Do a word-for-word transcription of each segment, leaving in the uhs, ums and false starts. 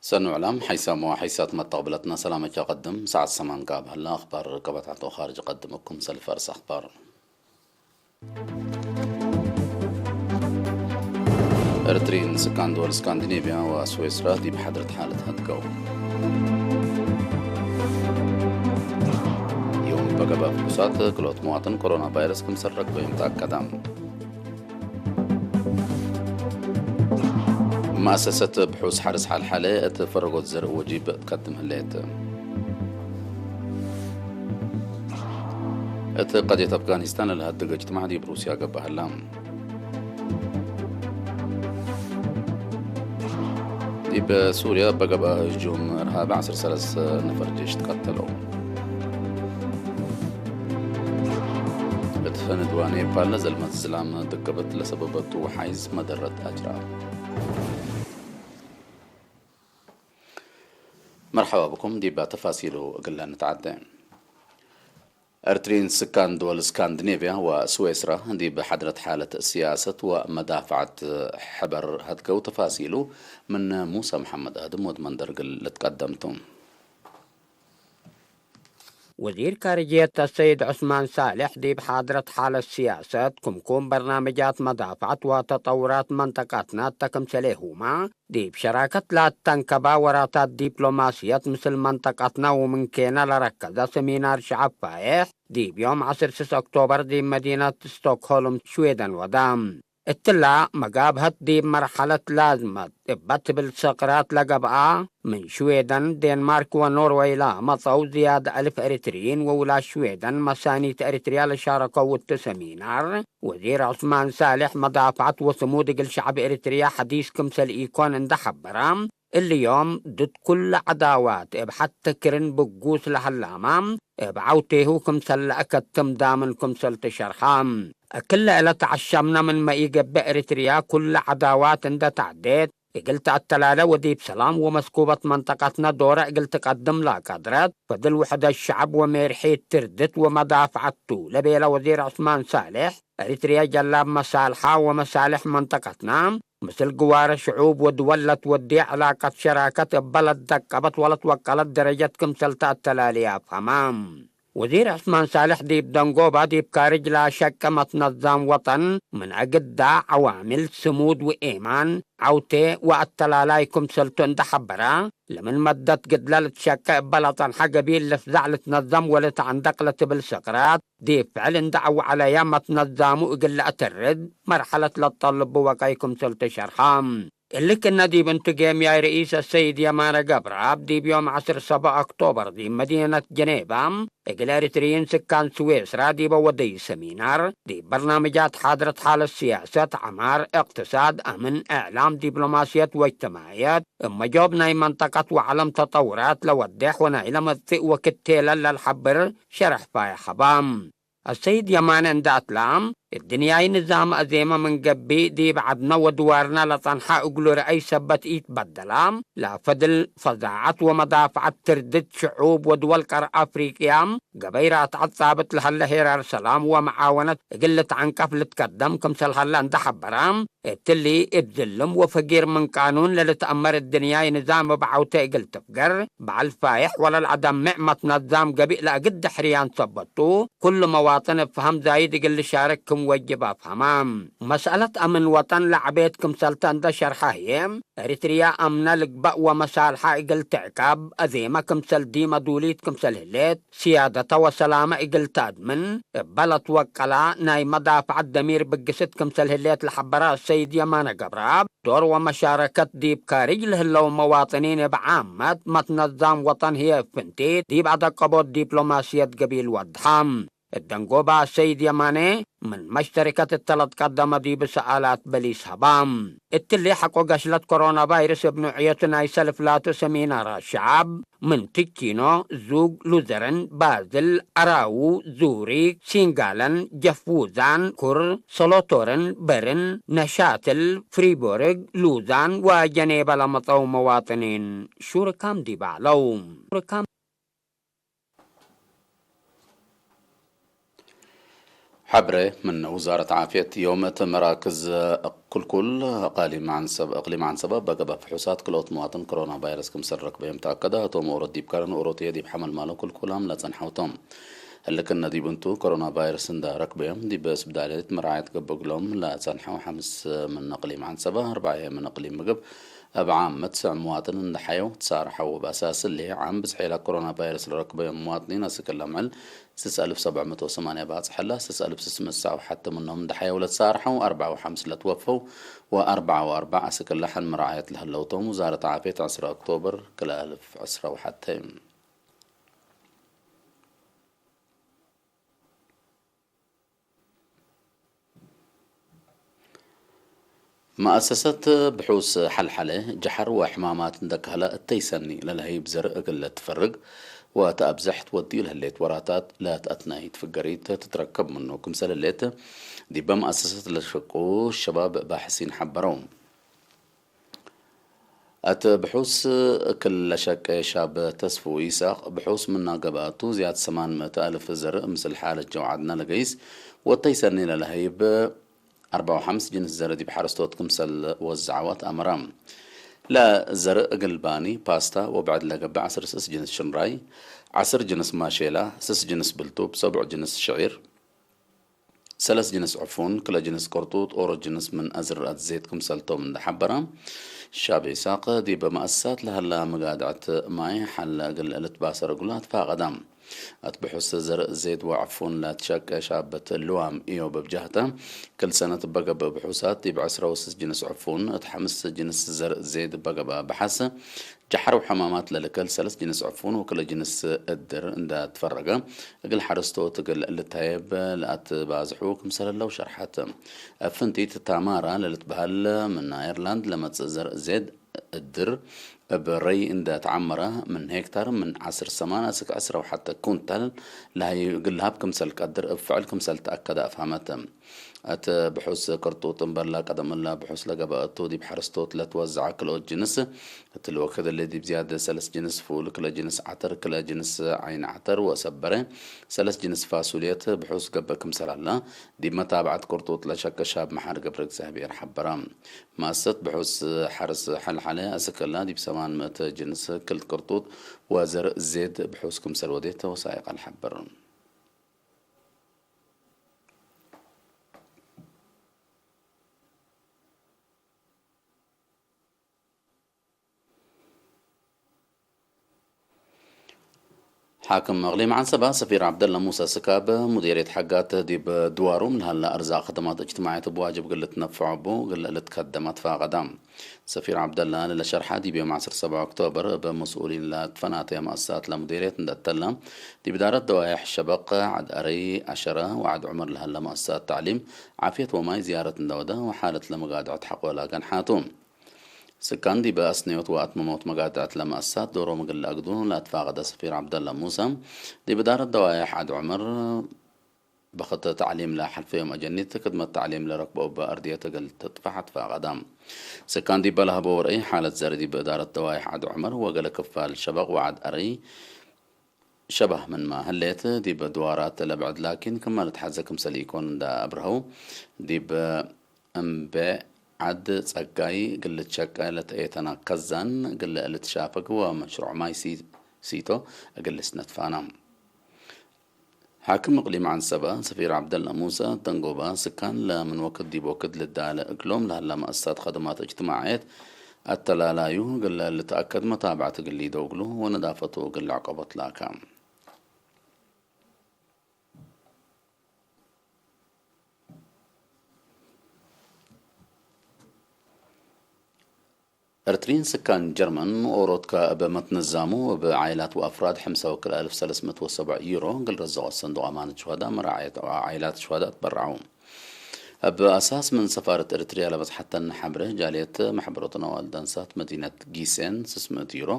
ሰኑ ዕላም ሐይሳም ወሐይሳት መተቅብለትነ ሰላመ ጀ ቀድም። ሰዓት ሰማን ካብ ሀለ አኽባር ርከበት ዐድ ወኻርጅ ቀድም እኩም ሰልፍ አርስ አኽባር። ኤርትርዪን ስካን ድወል ስካንዲኔቭያ ወስዌስራ ዲብ ሓድረት ሓለት ሀድገው። ዮም በገበ ፍኩሳት ክልኦት መዋጥን ኮሮና ቫይረስ ክምሰል ረክበዮም ተአከደ። መአሰሰት ብሑስ ሐርስ ሐልሐለ እት ፈረጎት ዘርእ ወጂብ ትከድም ህሌት። እት ቀድየት አፍጋኒስታን ለልሀድግ እጅትማዕ ዲብ ሩስያ ገብአ ህላ። ዲብ ሱርያ በገብአ ህጁም እርሃብ ዐስር ሰለስ ነፈር ጄሽ ትቀተለው። እት ህንድ ወኔፓል ለዘልመት ዝላም ድቅብት ለሰበበቱ ወሓይዝ መደረት አጅራ። መርሐባ ብኩም፣ ዲብ ተፋሲሉ እግል ንትዓዴ። ኤርትርዪን ስካን ድወል ስካንዲኔቭያ ወስዌስራ ዲብ ሓድረት ሓለት ስያሰት ወመዳፍዐት ሕበር ሀድገው። ተፋሲሉ ምን ሙሰ መሐመድ አድም ወድ መንደር እግል ልትቀደም ቱ። ወዚር ካርጅየት አሰይድ ዑስማን ሳልሕ ዲብ ሓድረት ሓለት ስያሰት፣ ክምኩም በርናምጃት መዳፍዐት ወተጠውራት መንጠቀትነ እተ ክምሰሌሁመ፣ ዲብ ሸራከት ለአተንከባ ወራታት ዲፕሎማስየት ምስል መንጠቀትነ ወምን ኬነ ለረከዘ ሰሚናር ሸዐብ ፋዬሕ፣ ዲብ ዮም ዐስር ስስ ኦክቶበር ዲብ መዲነት ስቶክሆልም ሽዌደን ወደ። እትላ መጋብሀት ዲብ መርሐለት ላዝመት እበ ትብል ሰቅራት ለገብአ፣ ምን ሽዌደን፣ ዴንማርክ ወኖርወይ ለመጸው ዝያድ አልፍ ኤሪትርዪን ወውላድ ሽዌደን መሳኒት ኤሪትርያ ለሻረከው እቱ ሰሚናር፣ ወዚር ዑስማን ሳልሕ መዳፍዐት ወስሙድ እግል ሸዐብ ኤሪትርያ ሐዲስ ክምሰል ኢኮን እንደ ሐበረ፣ እሊ ዮም ድድ ኩለ ዐዳዋት እብ ሐቲ ክርን ብጉስ ለሀላመ፣ እብ ዐውቴሁ ክምሰል ለአከትም ዳምን ክምሰል ትሸርሐ። እክለ እለ ተዐሸምነ ምንመ ኢገብእ፣ ኤሪትርያ ኩለ ዐዳዋት እንደ ተዐዴት፣ እግል ተአተላለ ወዲብ ሰላም ወመስኩበት መንጠቀትነ ዶረ እግል ትቀድም ለቀድረት፣ ፈድል ውሕደት ሸዐብ ወሜርሒት ትርድት ወመዳፍዐት ቱ ለቤለ ወዚር ዑስማን ሳልሕ፣ ኤሪትርያ ጀላብ መሳልሐ ወመሳልሕ መንጠቀትነ፣ ምስል ግዋረ ሽዑብ ወድወል ለትወዴ ዕላቀት ሸራከት እበ ለትደቀበት ወለትወቀለት ደረጀት ክምሰል ተአተላሌ አፍሀመ። ወዚር ዑስማን ሳልሕ ዲብ ደንጎባ ዲብ ካርጅ ለአሸቀ መትነዛም ወጠን ምን አግዳ ዐዋሚል ስሙድ ወኤማን፣ ዐውቴ ወአተላላይ ክምሰልቱ እንደ ሐበረ፣ ለምን መደት ግድለ ልትሸቀ እበ ለጸንሐ ገቢል ለፍዛዕ ልትነዘም ወልትዐንደቅ ለትብል ስቅራት፣ ዲብ ፍዕል እንደ ዐውዐለየ መትነዛሙ እግል ለአተርድ መርሐለት ለትጠልቡ ወቀይ ክምሰልቱ ሸርሐ። እሊ ክእነ ዲብ እንቱ ጌምያይ ርኢስ አሰይድ የማነ ገብረአብ ዲብ ዮም ዐስር ሰብዕ ኦክቶበር ዲብ መዲነት ጀኔባ እግል ኤሪትርዪን ስካን ስዌስራ ዲበ ወደዩ ሰሚናር፣ ዲብ በርናምጃት ሓድረት ሓለት ስያሰት፣ ዐማር፣ እቅትሳድ፣ አምን፣ እዕላም፣ ዲፕሎማስየት ወእጅትማዕየት፣ እብ መጆብ ናይ መንጠቀት ወዐለም ተጠውራት ለወዴሕ ወናይለ መጽእ ወክድ ቴለል ለልሐብር ሸረሕ ፋይሕ ሀባ። አሰይድ የማነ እንደ አትላ፣ እድንያይ ንዛም አዜመ ምን ገብእ፣ ዲብ ዐድነ ወድዋርነ ለጸንሐ እግሉ ረአይ ሰበት ኢትበደላ፣ ለፈድል ፈዛዐት ወመዳፍዐት ትርድት ሽዑብ ወድወል ቀር አፍሪቅያ፣ ገበይ ራትዐት ጻብጥ ለሀለ ሄራር ሰላም ወመዓወነት እግል ልትዐንቀፍ ልትቀደም ክምሰል ሀለ እንደ ሐበረ፣ እትሊ እብ ዝልም ወፈጊር ምን ቃኑን ለልትአመር እድንያይ ንዛም እብ ዐውቴ እግል ትፍገር፣ በዐል ፋይሕ ወለልአደምዕ መትነዛም ገቢእ ለአግድ ሕርያን ሰበቱ፣ ኩሉ መዋጥን እብ ፈሀም ዛይድ እግል ልሻርክ ክም ወጅብ አፍሀመ። መስአለት አምን ወጠን ለዐቤት ክምሰልተ እንደ ሸርሐ ህዬ፣ ኤሪትርያ አምነ ልግበእ ወመሳልሐ እግል ትዕቀብ፣ አዜመ ክምሰል ዲመ ዱሊት ክምሰል ህሌት፣ ስያደተ ወሰላመ እግል ተአድምን እበ ለትወቀላ ናይ መዳፍዐት ደሚር ብግስት ክምሰል ህሌት ለሐበረ አሰይድ የማነ ገብረአብ፣ ዶር ወመሻረከት ዲብ ካርጅ ለህለው መዋጥኒን እብ ዓመት መትነዛም ወጠን ህዬ እብ ፍንቲት ዲብ አደቀቦት ዲፕሎማስየት ገቢል ወድሐ። እት ደንጎባ አሰይድ የማነ ምን መሽተሪከት እተ ለትቀደመ ዲብ ሰኣላት በሊስ ሀባ። እትሊ ሐቆ ገሽለት ኮሮና ቫይረስ እብ ኑዕየቱ ናይ ሰልፍ ላቱ ሰሚናራት ሸዓብ፣ ምን ቲቺኖ፣ ዙግ፣ ሉዘርን፣ ባዝል፣ አራዉ፣ ዙሪክ፣ ሲንጋለን፣ ጀፍውዛን፣ ኩር፣ ሶሎቶርን፣ በርን፣ ነሻትል፣ ፍሪቦርግ፣ ሉዛን ወጀኔበ ለመጸው መዋጥኒን ሹርካም ዲብ ዐለው። ሐብሬ ምን ውዛረት ዓፍየት፣ ዮም እት መራክዝ ኩልኩል እቅሊም ዐንሰብ፣ እቅሊም ዐንሰበ በገበ ፍሑሳት ክልኦት መዋጥን ኮሮና ቫይረስ ክምሰል ረክበዮም ተአከደ። ህቶም ኦሮት ዲብ ከረን ኦሮት ህዬ ዲብ ሐመልማሎ ኩልኩላም ለጸንሐው ቶም። ህልክነ ዲብ እንቱ፣ ኮሮና ቫይረስ እንደ ረክበዮም ዲብ ስብዳልየት መርዓየት ገብእ እግሎም ለጸንሐው ሐምስ ምን እቅሊም ዐንሰበ፣ አርበዕ ህዬ ምን እቅሊም ምግብ፣ እብ ዓም ትስዕ መዋጥን እንደ ሐየው ትሳርሐው። እብ አሳስ እሊ ዓም ብዝሕ እለ ኮሮና ቫይረስ ለረክበዮም መዋጥኒን አስክ ለምዕል ስስ አልፍ ሰብዕ ምእት ወሰማንያ ባጽሕ ህለ፣ ስስ አልፍ ስስ ምእት ሰዕ ወሐቴ ምኖም እንደ ሐየው ለትሳርሐው፣ አርበዕ ወሐምስ ለትወፈው ወአርበዕ ወአርበዕ አስክ ለሐን መርዓየት ለህለው ቶም። ውዛረት ዓፍየት ዕስራ ኦክቶበር ክልኤ አልፍ ዕስራ ወሐቴ። መአሰሰት ብሑስ ሐልሐለ፣ ጀሐር ወሕማማት እንደ ከህለ እተይ ሰኒ ለለሀይብ ዘርእ እግል ልትፈርግ ወተአብዘሕ ትወድዩ ለህሌት ወራታት ለተአትናይት ፍገሪት ትትረከብ ምኑ ክምሰል ህሌት፣ ዲበ መአሰሰት ለሸቁ ሸባብ ባሕሲን ሐበረው። እት ብሑስ ክል ለሸቄ ሻብ ተስፉ ኢሳቅ፣ ብሑስ ምና ገብአቱ ዝያድ ሰማን ምእት አልፍ ዘርእ ምስል ሓለት ጀውዓድነ ለገይስ ወተይ ሰኒ ለለሀይብ አርበዕ ወሐምስ ጅንስ ዘርእ ዲብ ሐረስቶት ክምሰል ወዘዐወ ተአመረ። ለዘርእ እግል ባኒ፣ ፓስታ ወብዕድ ለገብእ ዐስር ስስ ጅንስ ሽንራይ፣ ዐስር ጅንስ ማሼላ፣ ስስ ጅንስ ብልቱብ፣ ሰቡዕ ጅንስ ሽዒር፣ ሰለስ ጅንስ ዕፉን፣ ክለ ጅንስ ቅርጡጥ፣ ኦሮ ጅንስ ምን አዝርአት ዜት ክምሰል ቶም እንደ ሐበረ፣ ሻብ ኢሳቅ ዲብ መአሰሳት ለሀላ መጋድዐት ማይ ሐለ እግል ልትባሰር እግሉ አትፋቀደ። እት ብሑስ ዘርእ ዜት ወዕፉን ለትሸቄ ሻብት ልዋም ኢዮብ እብ ጀህተ፣ ክል ሰነት እበ ገብእ ብሑሳት ዲብ ዕስረ ወስስ ጅንስ ዕፉን፣ እት ሐምስ ጅንስ ዘርእ ዜት እበ ገብአ በሐስ፣ ጀሐር ወሐማማት ለልከል ሰለስ ጅንስ ዕፉን ወክለ ጅንስ እድር እንደ ትፈረገ፣ እግል ሐረስቶት እግል ልታየብ ለአትባዝሑ ክምሰል ህለው ሸርሐት። እብ ፍንቲት ታማራ ለልትበህል ምን አይርላንድ ለመጽእ ዘርእ ዜድ እድር፣ እብ ረይ እንደ ተዓመረ፣ ምን ሄክታር ምን ዐስር ሰማን አስክ ዕስረ ወሐተ ኩንታል ለሀይ እግል ለሀብ ክምሰል ቀድር እብ ፍዕል ክምሰል ተአከደ አፍሀመት። እት ብሑስ ቅርጡጥ እምበል ለቀደም እለ ብሑስ ለገብአ እቱ፣ ዲብ ሐረስቶት ለትወዘዐ ክልኦት ጅንስ፣ እትሊ ወክድ እሊ ዲብ ዝያድ ሰለስ ጅንስ ፉል፣ ክለ ጅንስ ዐተር፣ ክለ ጅንስ ዓይን ዐተር ወሰበረ፣ ሰለስ ጅንስ ፋሱልየት ብሑስ ገብእ ክምሰል ሀላ፣ ዲብ መታብዐት ቅርጡጥ ለሸቀ ሻብ መሓር ገብረእግዚኣብሔር ሐበረ። መአሰሰት ብሑስ ሐርስ ሐልሐለ አስክ እለ፣ ዲብ ሰማን ምእት ጅንስ ክል ቅርጡጥ ወዘርእ ዜድ ብሑስ ክምሰል ወዴት ወሳይቅ አልሐብር። ሓክም እቅሊም ዐንሰበ ሰፊር ዐብደለ ሙሰ ስካብ ሙዲርየት ሐጋት ዲብ ድዋሮም ለሀለ አርዛቅ ከደማት እጅትማዕየት እብ ዋጅብ እግል ልትነፈዖ እቡ እግል ልትከደም አትፋቀደ። ሰፊር ዐብደላ ለሸርሐ፣ ዲብ ዮም ዐስር ሰብዓ ኦክቶበር እብ መስኡሊን ለትፈናተየ መአሰሳት ለሙዲርየት እንደ ተለ፣ ዲብ እዳረት ደዋየሕ ሸበቅ፣ ዐድ አረይ፣ አሸረ ወዐድ ዑመር ለሀለ መአሰሳት ተዕሊም፣ ዓፍየት ወማይ ዝያረት እንደ ወደ ወሓለት ለመጋድዐት ሐቆ ለአገንሓቱ። ስካን ዲብ አስነዮት ወአትመሞት መጋድዐት ለመአሰሳት ዶሮም እግል ለአግዱ ለአትፋቀደ ሰፊር ዐብደላ ሙሰ፣ ዲብ እዳረት ደዋየሕ ዐድ ዑመር፣ በክት ተዕሊም ለሐልፈዮም አጀኒት፣ ክድመት ተዕሊም ለረክበው እበ አርድየት እግል ትጥፈሕ አትፋቀደ። ስካን ዲበ ለሀበው ርአይ፣ ሓለት ዘርእ ዲብ እዳረት ደዋይሕ ዐድ ዑመር ወገሌ ክፋል ሸበቅ ወዐድ አረይ ሸባህ ምንመ ህሌት፣ ዲብ ድዋራት ለብዕድ ላኪን ክመ ልትሐዜ ክምሰል ኢኮን እንደ አብርሀው፣ ዲብ እምቤ ዐድ ጸጋይ እግል ልትሸቀ ለተኤተነ ከዛን እግል ልትሻፈግ ወመሽሩዕ ማይ ሲ-፣ ሲቶ እግል ልስነትፋና። ሓክም እቅሊም ዐንሰበ ሰፊር ዐብደላ ሙሰ ደንጎበ፣ ስካን ለምን ወክድ ዲብ ወክድ ልዳለ እግሎም ለሀለ መአሰሳት ከደማት እጅትማዕየት አተላላዩ እግል ልትአከድ መታብዐት እግል ሊደው እግሉ ወነዳፈቱ እግል ልዕቀቦት ላከ። ኤርትሪን ስካን ጀርመን ኦሮትከ እብ መትነዛሙ እብ ዓይላት ወአፍራድ ሐምሳ ወክልኤ አልፍ ሰለስ ምእት ወሰብዕ ዩሮ እግል ረዘቆ ሰንዱቅ አማነት ሹሀዳእ መራዐየት ዓይላት ሹሀዳእ ትበረዐው። እብ አሳስ ምን ሰፋረት ኤርትርያ ለበጽሐተን ሐብሬ፣ ጃልየት መሕበሮት ነዋል ዳንሳት መዲነት ጊሴን ስስ ምእት ዩሮ፣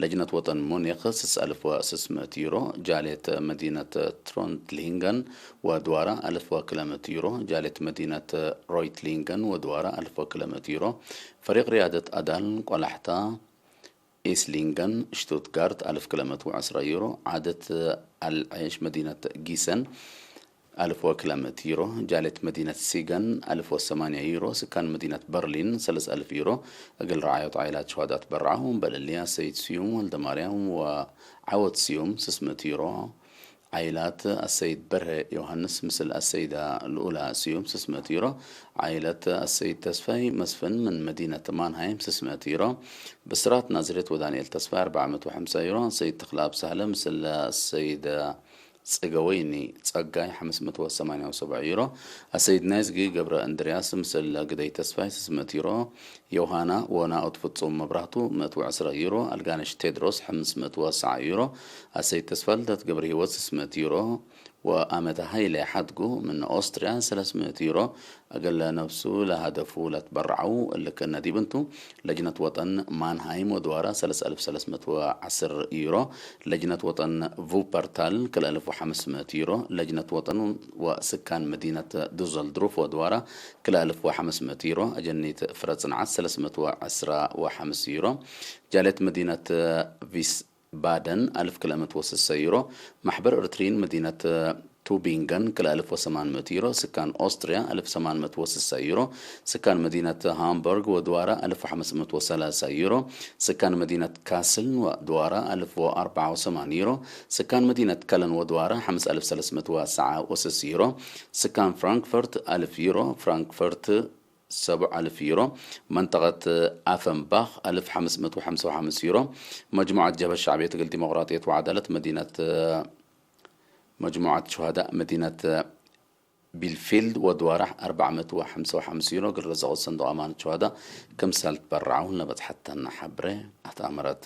ለጅነት ወጠን ሙኒክ ስስ አልፍ ወስስ ምእት ዩሮ፣ ጃልየት መዲነት ትሮንትሊንገን ወድዋራ አልፍ ወክለ ምእት ዩሮ፣ ጃልየት መዲነት ሮይትሊንገን ወድዋራ አልፍ ወክለ ምእት ዩሮ፣ ፈሪቅ ርያደት አዳል ቆላሕታ ኢስሊንገን ሽቱትጋርት አልፍ ክለ ምእት ወዐስረ ዩሮ፣ ዓደት አልዔሽ መዲነት ጊሰን አልፍ ወክለ ምእት ዩሮ፣ ጃልየት መዲነት ሲገን አልፍ ወሰማንያ ዩሮ፣ ስካን መዲነት በርሊን ሰለስ አልፍ ዩሮ፣ እግል ረዓዮት ዓኢላት ሸሃዳት በርዐው። እምበል እሊ፣ አሰይድ ስዩም ወልደማርያም ወዐወት ስዩም ስስ ምእት ዩሮ፣ ዓኢላት አሰይድ በርሀ ዮሐንስ ምስል አሰይዳ ልኡላ ስዩም ስስ ምእት ዩሮ፣ ዓኢለት አሰይድ ተስፋይ መስፍን ምን መዲነት ማንሃይም ስስ ምእት ዩሮ፣ ብስራት ናዝሬት ወዳንኤል ተስፋይ አርበዕ ምእት ወሐምሳ ዩሮ፣ አሰይድ ተክለአብ ሳህለ ምስል አሰይድ ጽገወይኒ ጸጋይ ሐምስ ምእት ወሰማንያ ወሰብዕ ዩሮ፣ አሰይድ ናይዝጊ ገብረ እንድርያስ ምስል ግደይ ተስፋይ ስስ ምእት ዩሮ፣ ዮሃና ወናኦት ፍጹም መብራህቱ ምእት ወዕስረ ዩሮ፣ አልጋነሽ ቴድሮስ ሐምስ ምእት ወሰዓ ዩሮ፣ አሰይድ ተስፋልደት ገብረሂወት ስስ ምእት ዩሮ፣ ወአመተ ሀይለ ሐድጉ ምን ኦስትርያ ሰለስ ምእት ዩሮ፣ እግል ነፍሱ ለሀደፉ ለትበረዐው እሊ ክእነ ዲብ እንቱ፣ ለጅነት ወጠን ማንሃይም ወድዋራ ሰለስ አልፍ ሰለስ ምእት ወዐስር ዩሮ፣ ለጅነት ወጠን ቩፐርታል ክልኤ አልፍ ወሐምስ ምእት ዩሮ፣ ለጅነት ወጠን ወስካን መዲነት ዱዘልድሩፍ ወድዋራ ክልኤ አልፍ ወሐምስ ምእት ዩሮ፣ አጀኒት ፍረ ጽንዓት ሰለስ ምእት ወዐስራ ወሐምስ ዩሮ፣ ጃልየት መዲነት ቪስ ባደን አልፍ ክልኤ ምእት ወስሰ ዩሮ፣ ማሕበር ኤርትርይን መዲነት ቱቢንገን ክልኤ አልፍ ወሰማን ምእት ዩሮ፣ ስካን ኦስትርያ አልፍ ሰማን ምእት ወስሰ ዩሮ፣ ስካን መዲነት ሃምቡርግ ወድዋራ አልፍ ወሐምስ ምእት ወሰላሳ ዩሮ፣ ስካን መዲነት ካስል ወድዋራ አልፍ ወአርበዓ ወሰማን ዩሮ፣ ስካን መዲነት ከለን ወድዋራ ሐምስ አልፍ ሰለስ ምእት ወሰዓ ወስስ ዩሮ፣ ስካን ፍራንክፈርት አልፍ ዩሮ፣ ፍራንክፈርት ሰብዕ አልፍ ዩሮ፣ መንጠቀት አፈንባኽ አልፍ ሐምስ ምእት ወሐምሳ ወሐምስ ዩሮ፣ መጅሙዐት ጀብሀት ሸዕብየት እግል ዲሞቅራጥየት ወዐዳለት መዲነት፣ መጅሙዐት ሹሀዳእ መዲነት ቢልፊልድ ወድዋራሕ አርበዕ ምእት ወሐምሳ ወሐምስ ዩሮ፣ እግል ረዘቁት ሰንዱቅ አማነት ሹሀዳእ ክምሰል ትበረዐው ለበጽሐተነ ሐብሬ አትአመረት።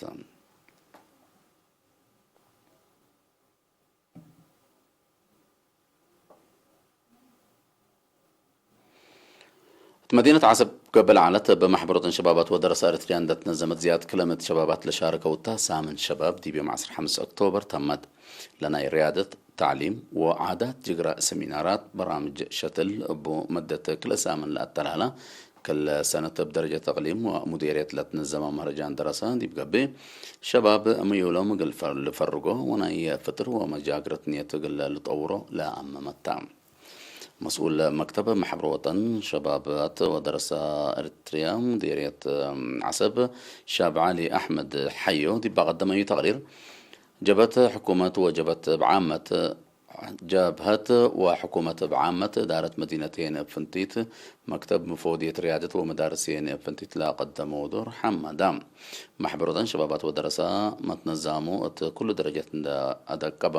እት መዲነት ዐሰብ ገበል ዐለት፣ እብ መሕበር ወጠን ሸባባት ወደረሰ ኤረትርያ እንዴ ትነዘመት ዝያድ ክለ ምእት ሸባባት ለሻረከው እታ ሳምን ሸባብ፣ ዲብ ዮም ዐስር ሐምስ ኦክቶበር ተመት። ለናይ ርያደት፣ ተዕሊም ወዓዳት ጅግረ፣ ሰሚናራት፣ በራምጅ ሸትል እቡ መደት ክልኤ ሳምን ለአተላላ፣ ክል ሰነት እብ ደረጀት እቅሊም ወሙዴርየት ለትነዘመ መህረጃን ደረሰ ዲብ ገብእ፣ ሸባብ ምዩሎም እግል ፈር-፣ ልፈርጎ ወናይ ፍጥር ወመጃግረት ንየት እግል ልጠውሮ ለአመመታ። መስኡል መክተብ መሕበር ወጠን ሸባባት ወደረሰ ኤረትርያ ሙዴርየት ዐሰብ ሻብ ዐሊ አሕመድ ሐዮ ዲብ አቀደመዩ ተቅሪር፣ ጀብሀት ሕኩመት ወጀብሀት እብ ዓመት፣ ጀብሀት ወሕኩመት እብ ዓመት፣ እዳረት መዲነት ሄን እብ ፍንቲት፣ መክተብ ምፎድየት ርያደት ወመዳርስ ሄን እብ ፍንቲት ለአቀደመው ዶር ሐመዳ። መሕበር ወጠን ሸባባት ወደረሰ መትነዛሙ እት ኩሉ ደረጀት እንደ አደቀበ፣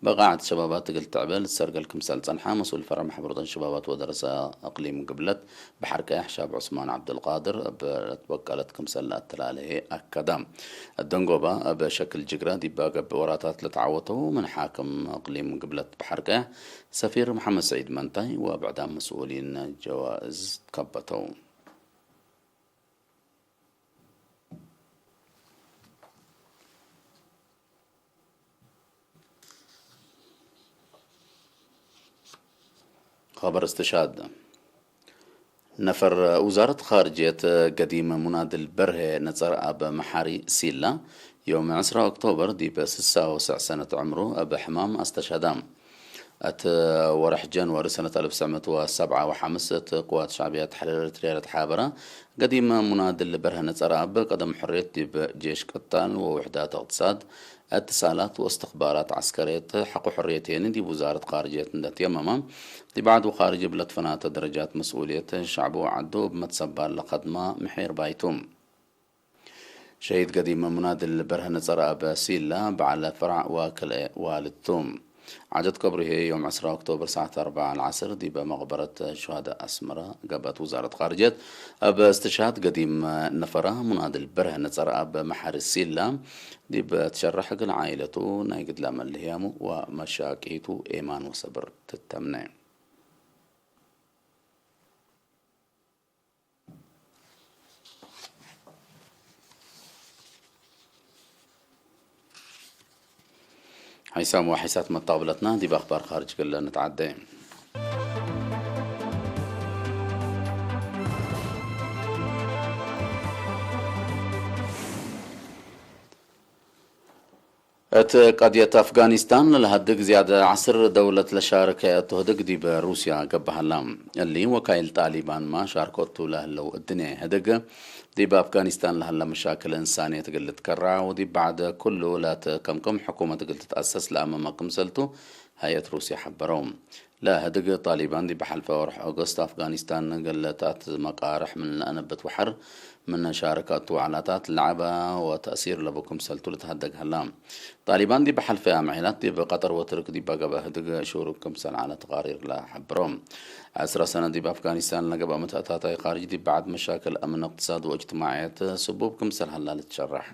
በቃዐት ሸባባት እግል ትዕበ ልትሰርገል ክምሰል ጸንሐ፣ መስኡል ፈርዕ መሕበር ወጠን ሸባባት ወደረሰ እቅሊም ግብለት በሐር ቀያሕ ሻብ ዑስማን ዐብደልቃድር እብ ለትበቀለት ክምሰል ለአተላልሄ አከደ። እደንጎበ እብ ሸክል ጅግረ ዲብ ገብእ ወራታት ለተዓወተው ምን ሓክም እቅሊም ግብለት በሐር ቀያሕ ሰፊር መሐመድ ሰዒድ መንታይ ወብዕዳም መስኡሊን ጀዋእዝ ትከበተው። ኸበር እስትሻድ። ነፈር ውዛረት ኻርጅየት ገዲም ሙናድል በርሄ ነጸር አብ መሓሪ ሲላ፣ ዮም ዕስራ ኦክቶበር ዲብ ስሳ ወሰዕ ሰነት ዕምሩ እብ ሕማም አስተሻዳ። እት ወርሕ ጀንዋሪ ሰነት አልፍ ትስዕ ምእት ወሰብዓ ወሐምስ እት ቅዋት ሸዕብያ ተሕሪር ኤረትርያ ለተሓበረ ገዲም ሙናድል በርሀ ነጸር አብ ቀደም ሕርየት ዲብ ጄሽ ቅታል ወውሕዳት እቅትሳድ፣ እትሳላት ወእስትኽባራት ዐስከርየት ሐቆ ሕርየት ሄኒ ዲብ ውዛረት ኻርጅየት እንደ ትየመመ፣ ዲብ ዐድ ወኻርጅ እብ ለትፈናተ ደረጃት መስኡልየት ሸዕቡ ወዐዱ እብ መትሰባል ለከድማ ምሒር ባይቱ። ሸሂድ ገዲም ሙናድል በርሀ ነጸር አብ ሲላ በዐለ ፈራዕ ወክልኤ ዋልድ ቱ። ዓደት ቀብሩ ህዬ ዮም ዕስራ ኦክቶበር ሰዓት አርበዕ ለዐስር ዲብ መቅበረት ሹሀዳእ አስመረ ገብአት። ውዛረት ኻርጅየት እብ እስትሽሃድ ገዲም ነፈራ ሙናድል በርሀ ነጸር አብ መሓሪ ሲላ ዲብ ትሸረሕ እግል ዓኢለቱ ናይ ግድለ መልህያሙ ወመሻቂቱ ኤማን ወሰብር ትተምነ። ሐይሳም ወሐይሳት መታቅብለትና ዲብ አኽባር ኻርጅ ክለ ንትዓደ። እት ቀድየት አፍጋኒስታን ለለሀድግ ዝያድ ዐስር ደውለት ለሻርከ እቱ ህድግ ዲብ ሩስያ ገብአ ሀላ። እሊ ወካይል ጣሊባንመ ሻርኮቱ ለህለው እድኔ ህድግ፣ ዲብ አፍጋኒስታን ለሀለ መሻክል እንሳንየት እግል ልትከረዕ ወዲብ በዕድ ኩሉ ለትከምከም ሕኩመት እግል ትትአሰስ ለአመመ ክምሰልቱ ሀይአት ሩስያ ሐበረው። ለህድግ ጣሊባን ዲብ ሐልፈ ወርሕ ኦገስት አፍጋኒስታን እግል ተአትመቃርሕ ምን ለአነብት ወሐር ምን ሻርከ እቱ ወዕላታት ለዐበ ወተእሲር ለቡ ክምሰልቱ ልትሀደግ ሀላ። ጣሊባን ዲብ ሐልፈ አምዔላት ዲብ ቀጠር ወትርክ ዲብ ገብአ ህድግ ሹሩክ ክምሰል ዐለ ተቃሪር ለሐብሮ። ዐስረ ሰነ ዲብ አፍጋኒስታን ለገብአ መተእታታይ ካርጅ ዲብ በዕድ መሻክል አምን፣ እቅትሳድ ወእጅትማዕየት ስቡብ ክምሰል ሀላ ልትሸረሕ።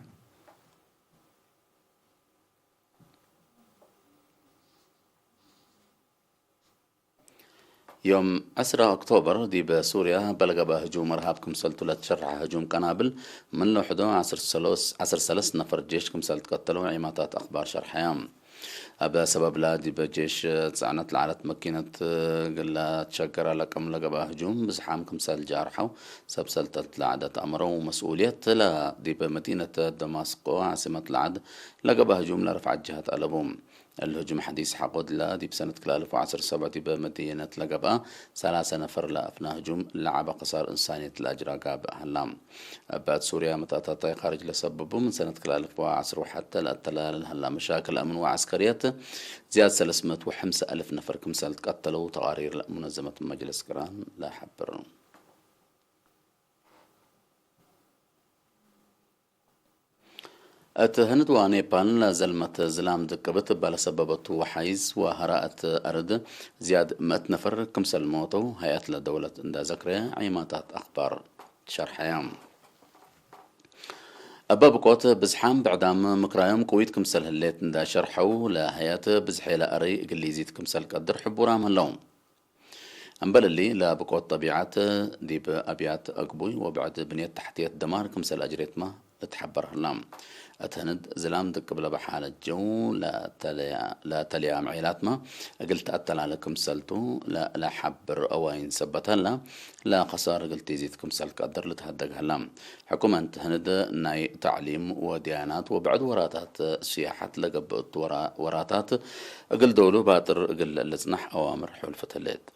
ዮም ዐስራ ኦክቶበር ዲብ ሱርያ በለገብአ ህጁም እርሃብ ክምሰልቱ ለትሸረሐ ህጁም ቀናብል ምን ለውሕዶ ዐስር ሰለስ ነፈር ጄሽ ክምሰል ትቀተለው ዒማታት አክባር ሸርሐያ። እብ ሰበብለ ዲብ ጄሽ ጽዕነት ለዐለት መኪነት እግል ለትሸገረ ለቅም ለገብአ ህጁም ብዝሓም ክምሰል ጃርሐው ሰብ ሰልጠት ለዐደ ተአምረው መስኡልየት ለዲብ መዲነት ደማስቆ ዓሲመት ለዐድ ለገብአ ህጁም ለረፍዐት ጀሀት አለቡ። እሊ ህጁም ሐዲስ ሐቆ እለ፣ ዲብ ሰነት ክልኤ አልፍ ወዐስር ወሰብዕ ዲብ መዲነት ለገብአ ሰላሰ ነፈር ለአፍና ህጁም ለዐበ ከሳር እንሳንየት ለአጅራ ጋብእ ሀላ። እብ ሱርያ መተእታታይ ካርጅ ለሰብቡ፣ ምን ሰነት ክልኤ አልፍ ወዐስር ወሐቴ ለአተለ ለሀላ መሻክል አምን ወዐስከርየት፣ ዝያድ ሰለስ ምእት ወሐምሳ አልፍ ነፈር ክምሰል ትቀተለው ተቃሪር ለሙነዘመት መጅልስ ቅራን ለሐብር። እት ህንድ ወኔፓል ለዘልመት ዝላም ድቅብት እበ ለሰበበቱ ወሓይዝ ወሀራአት አርድ ዝያድ ምእት ነፈር ክምሰል ሞተው ሀይአት ለደውለት እንደ ዘክረ ዒማታት አክባር ሸርሐየ። እበ ብቆት ብዝሓም ብዕዳም ምክራዮም ቅዊት ክምሰል ህሌት እንደ ሸርሐው፣ ለሀይአት ብዝሔ ለአረይ እግል ሊዚት ክምሰል ቀድር ሕቡራም ህለው። እምበል እሊ፣ ለብቆት ጠቢዐት ዲብ አብያት አግቡይ ወብዕድ ብንየት ተሕትየት ደማር ክምሰል አጅሬትመ ልትሐበር ህላ። እት ህንድ ዝላም ድቅብ ለበ ሓለት ጀው ለተለያ፣ ለተለያ ምዔላትመ እግል ተአተላለ ክምሰልቱ ለሐብር አዋይን ሰበት ህላ፣ ለከሳር እግል ቲዚት ክምሰል ቀድር ልትሀደግ ህላ። ሕኩመንት ህንድ ናይ ተዕሊም ወድያናት ወብዕድ ወራታት ስያሐት ለገብእ እቱ ወራ-፣ ወራታት እግል ዶሉ ባጥር እግል ልጽናሕ አዋምር ሑልፈት ህሌት።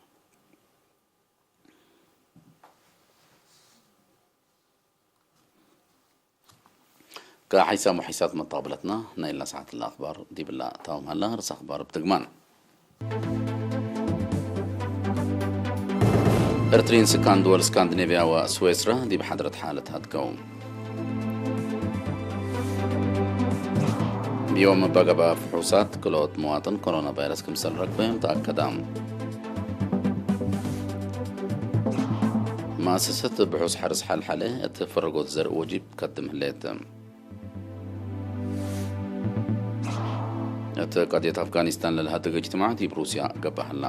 ከሐይሳም ወሐይሳት መጣብለትና ናይላ ሰዓት ለአክባር ዲብላ ታውም ሀላ። ርስ አክባር ብትግማን። ኤርትሪን ስካን ድወል ስካንዲኔቭያ ወስዌስራ ዲብ ሓድረት ሓለት ሀድገው። ዮም እበ ገብአ ፍሑሳት ክልኦት መዋጥን ኮሮና ቫይረስ ክምሰል ረክበዮም ተአከዳ። መአሰሰት ብሑስ ሐርስ ሐልሐለ እት ፈረጎት ዘርእ ወጂብ ከድም ህሌት። እት ቀድየት አፍጋኒስታን ለልሀድግ እጅትማዕ ዲብ ሩስያ ገብአ ሀላ።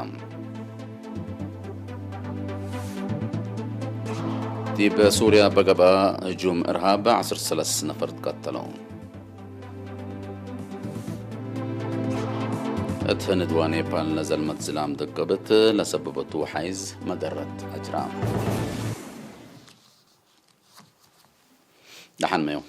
ዲብ ሱርያ በገብአ ህጁም እርሃብ ዐስር ሰለስ ነፈር ትቀተለው። እት ህንድ ወኔፓል ለዘልመት ዝላም ድቅብት ለሰበበቱ ወሓይዝ መደረት አጅራ። ደሓን መዩ።